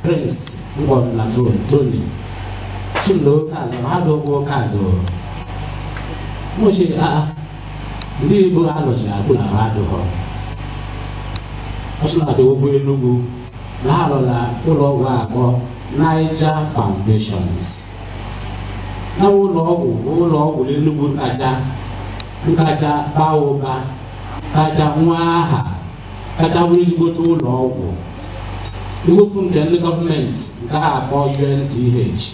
Prince ngwa m na phone, Tony chim na oke azụ ha dị ụgwọ oke azụ. Mụchi aa ndị Igbo alụji agbụla ha adịghọ ọchịna-abịa ugwu Enugu na ha rụla ụlọ ọgwụ akpọ Niger Foundations na ụlọ ọgwụ n'Enugu kacha kacha baa ụba, kacha nwa aha, kacha bụrụ ezigbote ụlọ ọgwụ iwefu nke ndị gọọmenti nke a akpọ UNTH,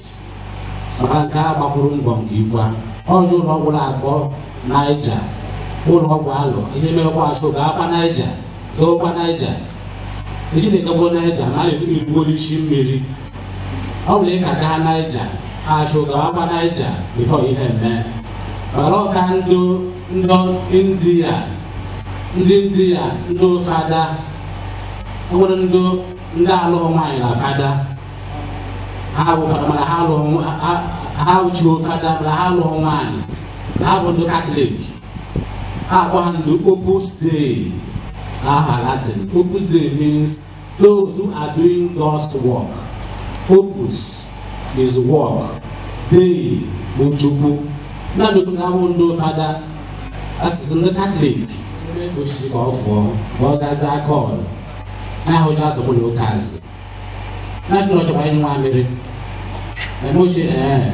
maka nke a gbakwuru mbọ nke ikwa ọzọ. Ụlọ ọgwụ na-akpọ Niger, ụlọ ọgwụ alụ ihe merekwa achụ ga-akwa Niger, gawakwa Niger echi na-egagbo Niger ma a na-erugo isi mmiri. Ọ bụla ị ka gaa Niger achụ gawakwa Niger before ihe eme, maka ọka ndị India, ndị India, ndị fada, ọ nwere ndị alụghị nwaanyị na fada ha bụ fada, mana ha alụghị ha chiri fada, mana ha alụghị nwaanyị, na ha bụ ndị Katọlik. Ha akpọ ha ndị Opus Dei n'aha Latin. Opus Dei means those who are doing God's work. Opus is work, Dei bụ Chukwu. Ndị abụ ndị fada asụsụ ndị Katọlik eme osisi ka ọ fụọ ka ọ gaza call na-ahụcha asụsụ na oke azụ national chọkwa ịnyụ mamịrị emochi. Ee,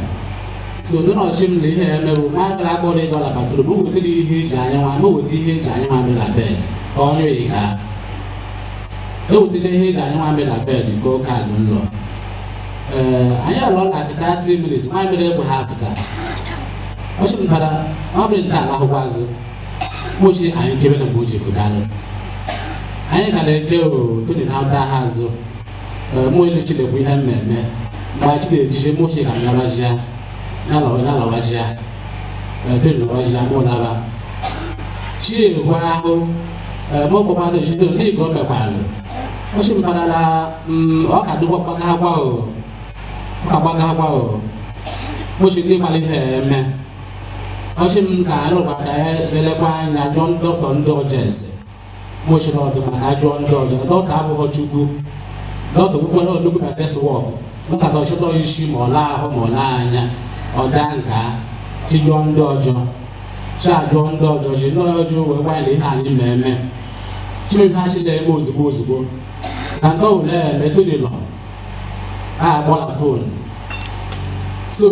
so ndị nọchi m na ihe emerụ ma gara akpọrọ ịga na bathroom, m wetara ihe eji anya nwa, m weta ihe eji anya mamịrị na bed ka ọ nyụọ ịga ewetacha ihe eji anya mamịrị na bed nke oke azụ nlọ. Ee, anyị alọ na 30 minutes, mamịrị egbe ha apụta. Ọchị m tara mamịrị nta alahụkwa azụ mgbochi anyị kebe na mgbe o ji fụtalụ anyị ka na-eche o toni na-ata ha azụ. Mụ elu Chinekwu ihe mmemme mgbe chi na-ejije mụ chi ka m labajia ya lọwajia toni lọwajia mụ laba chi ehu ahụ. Mụ kpọkwazị chitoro ndị ka o mekwalụ. Ọchị m farala ọ ka dịkwa gbagakwa o, ọ ka gbagakwa o. Mụchi ndị gbara ihe eme. Ọchị m ka alụkwa ka lelekwa anya jụọ dọkịta ndị ọjọọ ese. Mụchiri ọdụ maka jụọ ndị ọjọọ. Dọkịta abụghị Chukwu. Dọkịta okwukwe olugbu na test work nkata ọchịtọ isi ma ọ laa ahụ ma ọ laa anya ọ daa nka chi jụọ ndị ọjọọ, chi ajụọ ndị ọjọọ, chi ndị ọjọọ wee gwa ya na ihe anyị ma eme chimebi ha chi na-eme ozugbo ozugbo ka nke ọ wule eme. Tony lọ a akpọ na phone. So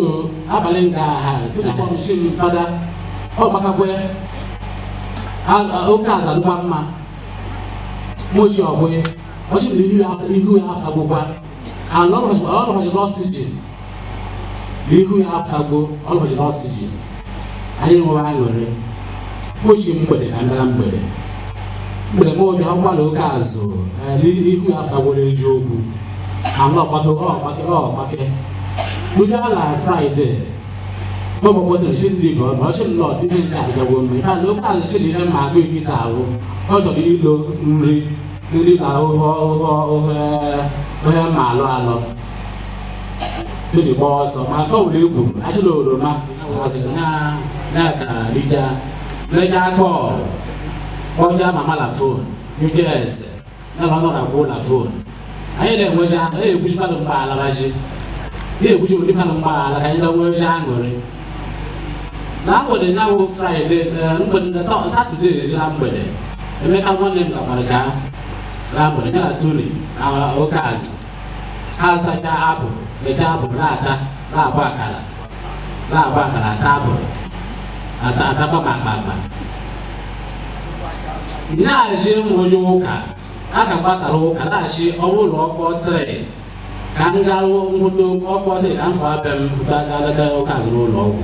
abalị nke ha Tony kpọm chi m, fada ọ gbakakwe oke azadụkwa mma. Mochi ọbụghị ọchị na ihu ya aftagbokwa and ọ lọghọchiri oxygen na ihu ya aftago, ọ lọghọchiri oxygen. Anyị nwere aṅụrị. Mochi mgbede ka mbịara mgbede mgbede m obi akwụkwọ na oke azụ ihu ya aftagoro eziokwu anụ ọgbake ọ ọgbake ọ ọgbake rujala na Friday gbọgbọgbọtara chi ndị ka ọ ọchị m nọ ihe nke adịjagwo mma. Ife na oke azụ chi na ihe mma agụ ikita ahụ ọ chọrọ ilo nri nri na ohe mma alụ alụ. Tony gbaa ọsọ ma nke ọbụla e kwuru achịla oroma azụ na na ka rija mechaa call kpọjaa mama na phone nyụja ese na na ọ nọ na gwuo na phone. Anyị na-enweji na-ekwuchi mmadụ mgbaghara ji na-ekwuchi ndị mmadụ mgbaghara ka anyị na-enweji aṅụrị na mgbede ya bụ Friday mgbede Saturday ji na mgbede. Emeka nwanne m gakwara gaa na mgbede ya na Tony na oke azụ ha zacha apple, mechaa apple na-ata, na-agba akara, na-agba akara, ata apple, ata atakwa ma akpa akpa na-achị nwụji ụka a ka gbasara ụka na-achị. Ọ bụrụ na ọkụ 3 ka m gaa nhụta ọkụ 3 ka m fọ abịa m pụta gaa leta ụka azụ n'ụlọ ọgwụ.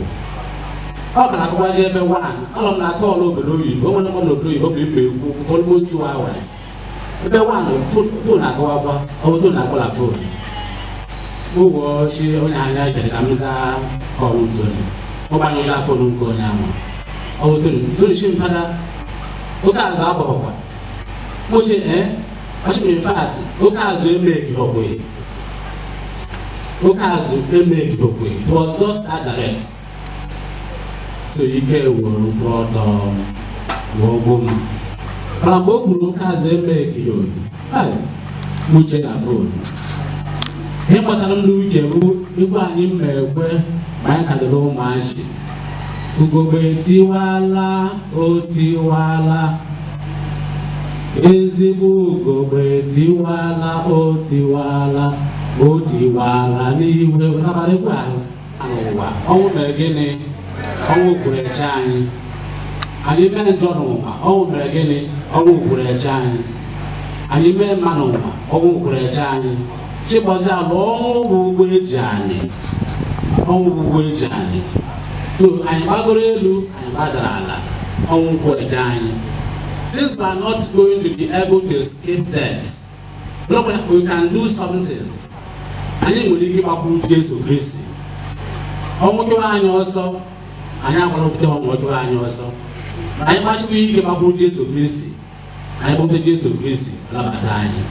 Ọ kara akụkwaji ebe 1 anọ m na call obodo oyibo. O nwere mkpọ m n'obodo oyibo mgbe m ekwu for almost 2 hours. Ebe 1 phone akọwakwa ọ bụ tone akpọ na phone ụgwọ chi onye anya chere ka m zaa call Tony. Ọ gbanyụcha phone nke onye ahụ. Ọ bụ Tony. Tony chi mpada oke azụ agbọghọkwa mụchi. Ee, ọchị m in fact oke azụ emeghị ọgwụ, oke azụ emeghị okwe. It was just that direct. So ike were kwụrụ ọtọ wee gwụ m, mana mgbe o kwuru oke azụ emeghị mụche na phone. Ihe kpatara m n'uche bụ egwu anyị mmekwe ma anyị kadoro ụmụazị. Ugogbe tiwala, o tiwala, ezigbo ugogbe tiwala, o tiwala, o tiwara n'iwe. Nabara egwu ahụ n'ụwa. Ọnwụ mere gịnị? Ọnwụ kwuru eche anyị. Anyị mee njọ n'ụwa, ọnwụ mere gịnị? Ọnwụ kwuru eche anyị. Anyị mee mma n'ụwa, ọnwụ kwuru eche anyị. Chịkpọzi ala, ọnwụ bụ ụgbọ eji anyị, ọnwụ bụ ụgbọ eji anyị. So anyị gbagoro elu, anyị gbadara ala, ọnwụ kwuru eche anyị. Since we are not going to be able to escape death, look, we can do something. Anyị nwere ike ịgbakwuru Jesu Kristi. Ọnwụ chụwa anyị ọsọ, anyị agbara ofute. Ọnwụ chụwa anyị ọsọ, anyị gbachikwa ike gbakwuru Jesu Kristi. Anyị kpọpụta Jesu Kristi, nabata anyị.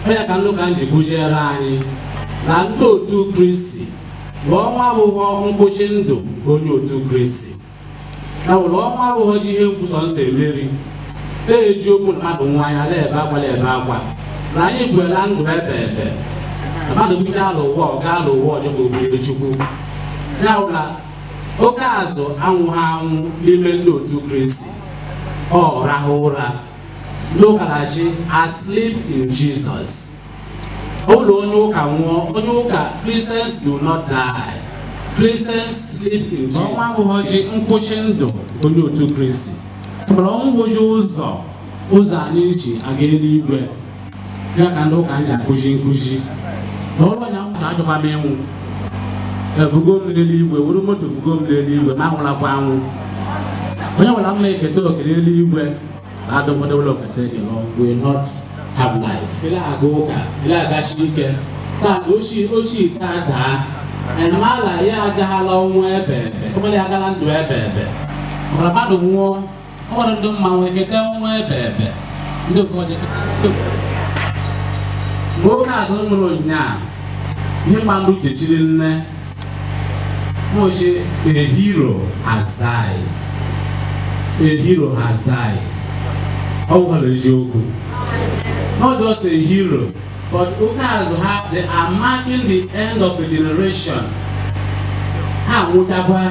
Onye ka ndị ụka ji kụziere anyị na ndị otu Kristi na ọnwa abụghọ nkwụsị ndụ onye otu Kristi, na ụlọ ọnwa abụghọ ji ihe mfụsọ nsọ emeri na-eji okwu na mmadụ nwa anya na-ebe akwa, na-ebe akwa na anyị gwela ndụ ebe ebe na mmadụ bido ala ụwa, ọ gaa ala ụwa ọjọọ ka obiriri Chukwu ya ụla. Oke azụ anwụghị anwụ n'ime ndị otu Kristi. Ọ rahụ ụra. Ndị ụka na-achị asleep in Jesus. Ụlọ onye ụka nwụọ, onye ụka, Christians do not die, Christians sleep in Jesus. Ọnwa abụghị nkwụsị ndụ onye otu Kristi, mana ọnwụ bụzi ụzọ anyị ji aga eluigwe. Ya ka ndị ụka ji akụzi nkụzi na ụlọ ya na ajọkwa m ịnwụ. Evugo m n'eluigwe, were moto vugo m n'eluigwe, ma anwụlakwa anwụ. Onye nwere mma eketa oke n'eluigwe na-adọkwadewere okete will not have life. Ile aga ụka, ile agachi ike saa oshi oshi ite daa emala ya agaghala ọnwụ ebe ebe ọbụla ya agala ndụ ebe ebe. Ọbara mmadụ nwụọ, ọ nwere ndị mmanwụ ekete ọnwụ ebe ebe ndị okenye. Mgbe oke azụ nwụrụ ụnyaahụ, ihe mmadụ dechiri nne Mochi, a hero has died. A hero has died. Ọ bụkwara eziokwu. Not just a hero, but oke azụ ha, they are marking the end of a generation. Ha anwụtakwa.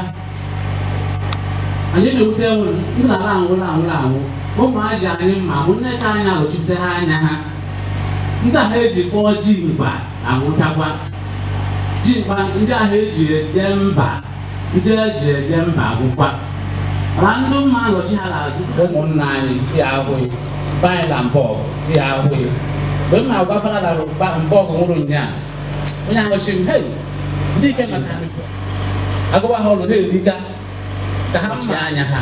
Anyị na-ewute ndị na-ala anwụrụ anwụrụ anwụ. Ụmụazị anyị ma bụ nne ka anyị alụchite ha anya ha. Ndị ahụ eji kpọọ ji mgba anwụtakwa. Ji mgba, ndị ahụ eji eje mba, ndị eji eje mba agwụkwa. Mana ndị mma nọchi ha n'azụ, ụmụnna anyị ya ahụghị be anyị na mbọọgụ ya ahụghị. Mgbe m na-agwa fara na mbọọgụ nwụrụ ụnyaahụ, onye ahụ sị m, hei, ndị ike maka agụba ha ọrụ na-erika ka ha mma anya ha.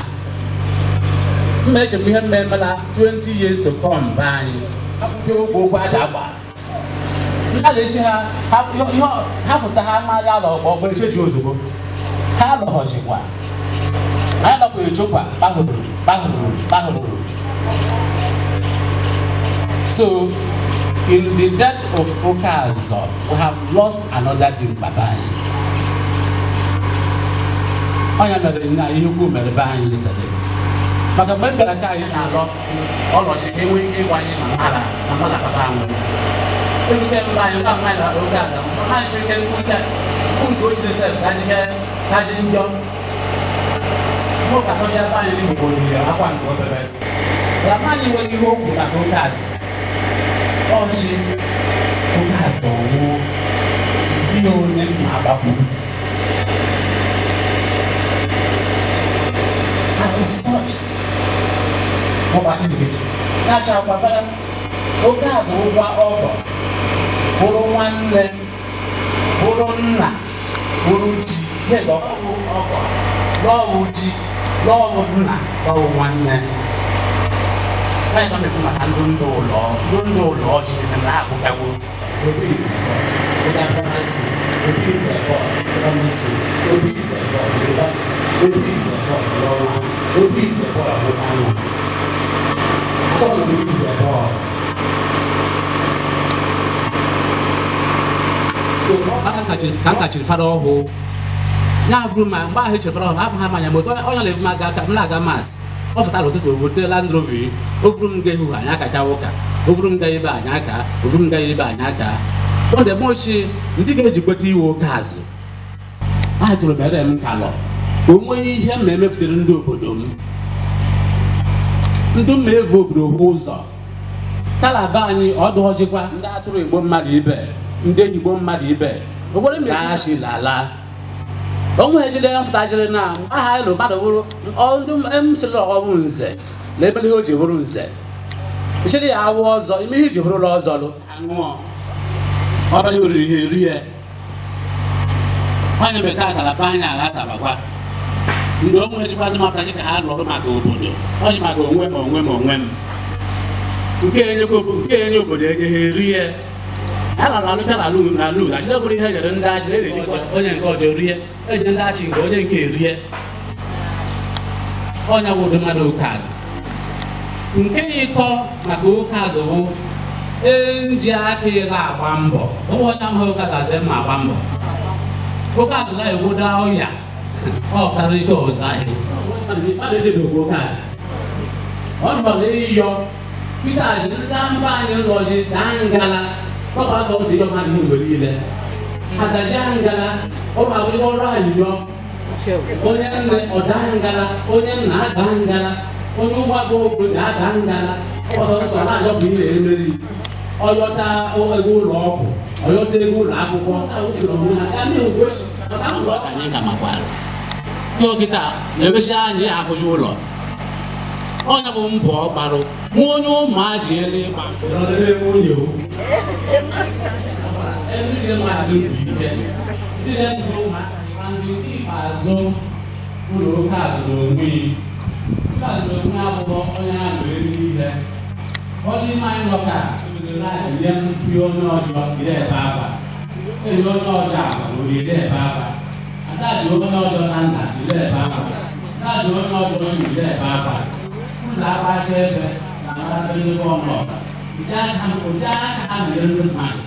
Mma eche m ihe mmemmela 20 years to come be anyị akwụkwọ okwu okwu aja agba ndị a na-esi ha ha fụta ha amaghị ala ọgbọ ọgbọ echeji ozugbo ha alọghọzikwa. Anyị nọkwa echokwa kpahụrụ kpahụrụ kpahụrụ. So in the death of Okazo, we have lost another dimkpa be anyị. Ọnya mere na ihe ukwu mere be anyị yesterday, maka mgbe m bịara ka anyị na-azọ ọlọchi ka enwee ike ịgwa anyị na mara na mụ na papa anwụrụ. Erute mba anyị ngwa ngwa na oge aza anyị chike nkwute nke ochie sef ka jike ka ji njọ mụ ka tọcha ebe anyị n'Igbo olili akwa nke obere na anyị nweghị ihe okwu maka oke azụ ọchị oke azụ ọnwụọ ndị onye m na-agbakwuru. I was touched. Ụbọchị nkechi na-achọ akwa fada oke azụ ụgwa ọgọ bụrụ nwanne, bụrụ nna, bụrụ ji ihe ka ọ bụ ọgọ lọwụ ji, lọwụ nna, lọwụ nwanne. Anyị ka na-ekwu maka ndụ ndụ ụlọ ndụ ndụ ụlọ ọchị dị na ha akwụgawo. Obi is a boy, whether primary school, Obi is a boy, secondary school, Obi is a boy, university, Obi is a boy, lọ́wọ́, Obi is a boy, ọ̀gbọ̀n anwụ. Obi is a boy. So ka m kachiri fara ọhụụ ya bụrụ ma mgbe ahụ echefara ọhụụ abụ ha manya ma otu onye na-evu m aga aka m na-aga mas ọ fụtara ụtụtụ wete Land Rover o buru m gaa ihu anyị akacha ụka, o buru m gaa ebe anyị aka, o buru m gaa ebe anyị aka. Ọ dị mochi ndị ga-ejikweta iwe oke azụ a tụrụ mere m kalọ o nweghị ihe m na-emefutere ndị obodo m, ndị mma evu obodo hụ ụzọ talaba anyị ọdụ ọchịkwa, ndị atụrụ igbo mmadụ ibe, ndị enyi igbo mmadụ ibe obodo mmiri lala onwe ejide mfụtajiri na aha elu mmadụ bụrụ ndị m sịrị ọ bụ nze na ebe ihe o ji bụrụ nze nchịrị ya awụ ọzọ ime ihe iji bụrụla ọzọ lụ ṅụọ ọbara oriri ihe eri ya. Onye meta atalapa anyị aghatabakwa ndị onwe ejikwa ndị mafụtachi ka ha lụrụ maka obodo ọchị, maka onwe m, onwe m, onwe m, nke enyekwa nke enye obodo enye ha erie a na alụcha na alụ na alụ achịna bụrụ ihe nyere ndị achị na-erikwa, onye nke ọjọọ rie, enye ndị achị nke onye nke erie. Ọnya bụ ụdị mmadụ oke azụ. Nke ịtọ maka oke azụ bụ nji aka ịla agba mbọ. Onwe onye amaghị oke azụ azụ mma agba mbọ. Oke azụ na-egbodo ọya ọ pụtara ike ọzọ ahịa mmadụ edebekwa oke azụ ọ nọ n'ịyọ Peter ji ndị mba anyị nọji daa ngala ọkwa sọ nsị ịyọ mmadụ ihe mgbe niile adaji ngala ọrụ abụghị ọrụ ayịyọ. Onye nne ọ daa ngala, onye nna ada ngala, onye ụgbọ agbọghọ obodo ada ngala ọsọ nsọ na-ayọ bụ ihe emeri ọyọta ego ụlọ ọgwụ, ọyọta ego ụlọ akwụkwọ onwe ha ya n'ihu gosi maka ụlọ ka anyị ka makwara ihe okịta na-emechi anyị ahụzi ụlọ. Onye bụ mbọ ọ gbarụ mụ onye ụmụazị elu ịgba nwunye o ndị masịrị ike ndị na-ndụ ụmụaka ndị nke ikpeazụ ụlọ oke azụrụ onwe ya. Oke azụrụ onwe abụghị onye a na-eri ihe ọ n'ime anyị nọ ka ebidoro asị nye mpị onye ọjọọ ire ebe akwa enyi onye ọjọọ agwa ori ire ebe akwa adaji onye ọjọọ sandals ire ebe akwa adaji onye ọjọọ shoe ire ebe akwa. Ụlọ agba aka ebe na amara ebe ọnụ ụdị aka ụdị aka ha na-ere ndị mmadụ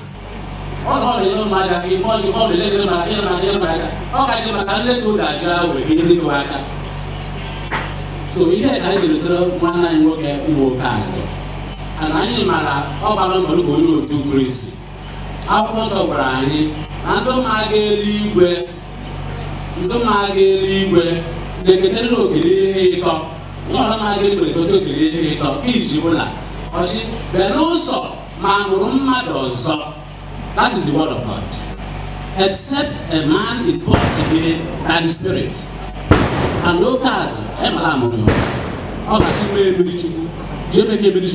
ọ na ọ na-enyere ụmụaka aka ime ọjị ọ na-ele maka ịrụ maka ịrụ maka ọ kacha maka nleta ụlọ ajụ ahụ wee ihe ndị aka so ihe ka anyị ga-eretere nwanne anyị nwoke nwoke azụ ana anyị mara ọ gbara mbọ dịka onye otu Kristi. Akwụkwọ nsọ gwara anyị na ndị ma-aga eluigwe, ndị ma-aga eluigwe na-eketerịrị okere ihe ịtọ. Onye ọbụla ma-aga eluigwe na-eketa okere ihe ịtọ iji bụla ọchị bịa n'ụzọ ma mụrụ mmadụ ọzọ. That is the word of God. Except a man is born again by the Spirit. And oke azụ emara amụrụ ya ọ gachi mee mmiri Chukwu ji eme ka emiri Chukwu.